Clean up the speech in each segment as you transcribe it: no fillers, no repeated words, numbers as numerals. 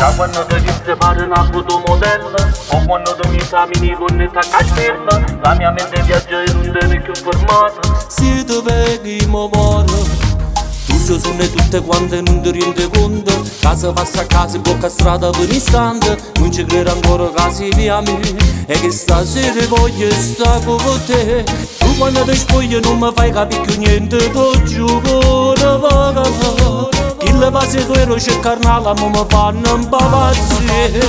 Da quando ti viste pare una fotomodella O quando ti mi camini con le tacca sberla La mia mente viaggia e non te ne più fermata. Se ti vedi mo muore. Tu sei sono tutte quante non ti rendi conto. Casa passa a casa, blocca strada per un istante. Non ci credo ancora che sei via me. E che stasera voglio stare con te. Tu quando ti spogli non mi fai capire più niente. Ti giuro, va, va, va. Chi le va se tu ero c'è carnale, ma mi fanno impazzire.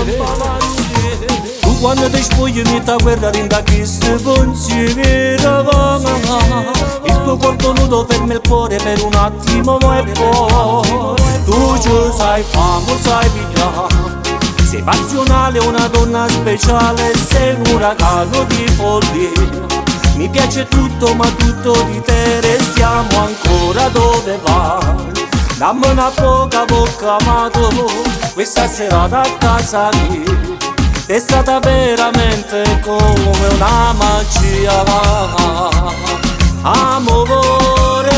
Tu quando ti spogli mi ta guerra rinda chi si pensieri va. Il tuo corpo nudo ferma il cuore per un attimo e poi tu ci sai famo, sai pigliare. Sei passionale, una donna speciale, sei un uragano di follia. Mi piace tutto ma tutto di te, restiamo ancora dove vai. Dammi una poca bocca amato, questa serata a casa mia è stata veramente come una magia. Amore,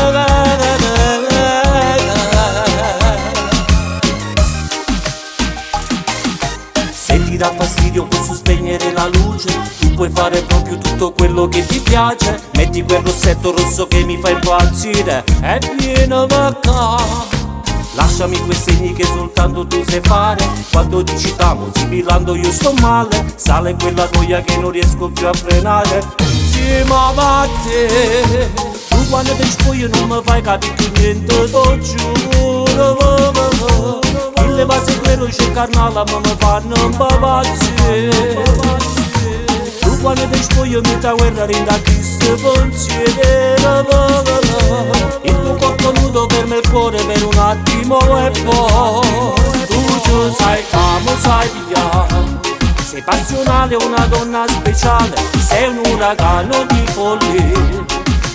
Se ti dà fastidio posso spegnere la luce. Tu puoi fare proprio tutto quello che ti piace. Metti quel rossetto rosso che mi fa impazzire e vieni qua. Lasciami quei segni che soltanto tu sai fare. Quando dici t'amo, sibilando io sto male. Sale quella gioia che non riesco più a frenare. Insieme a te. Tu quando ti spogli non mi fai capire più niente. Ti giuro, va, va, va. Chi le va se quello c'è carnale ma mi fanno impazzire. Tu quando ti spogli mi ta guerra rinda chi si pensieri, va, va, va. Il tuo corpo nudo ferma il cuore per un attimo e poi tu ci sai famo, sai pigliare. Sei passionale, una donna speciale, sei un uragano di follia.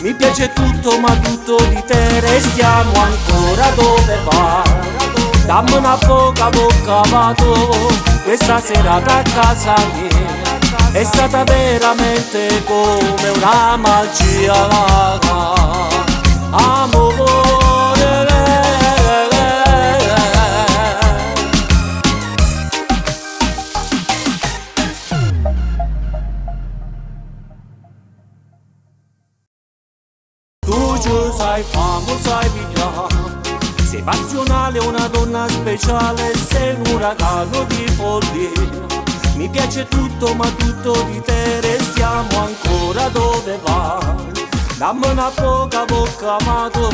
Mi piace tutto ma tutto di te, restiamo ancora dove vai. Dammi una poca bocca vado, questa serata a casa mia è stata veramente come una magia. Amore. Tu ci sai famo, sai pigliare. Sei passionale, una donna speciale, sei un uragano di follia. Mi piace tutto ma tutto di te, restiamo ancora dove vai. Dammi una poca bocca amato,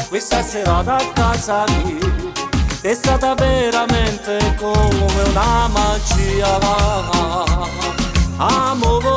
questa serata a casa mia è stata veramente come una magia. Amore.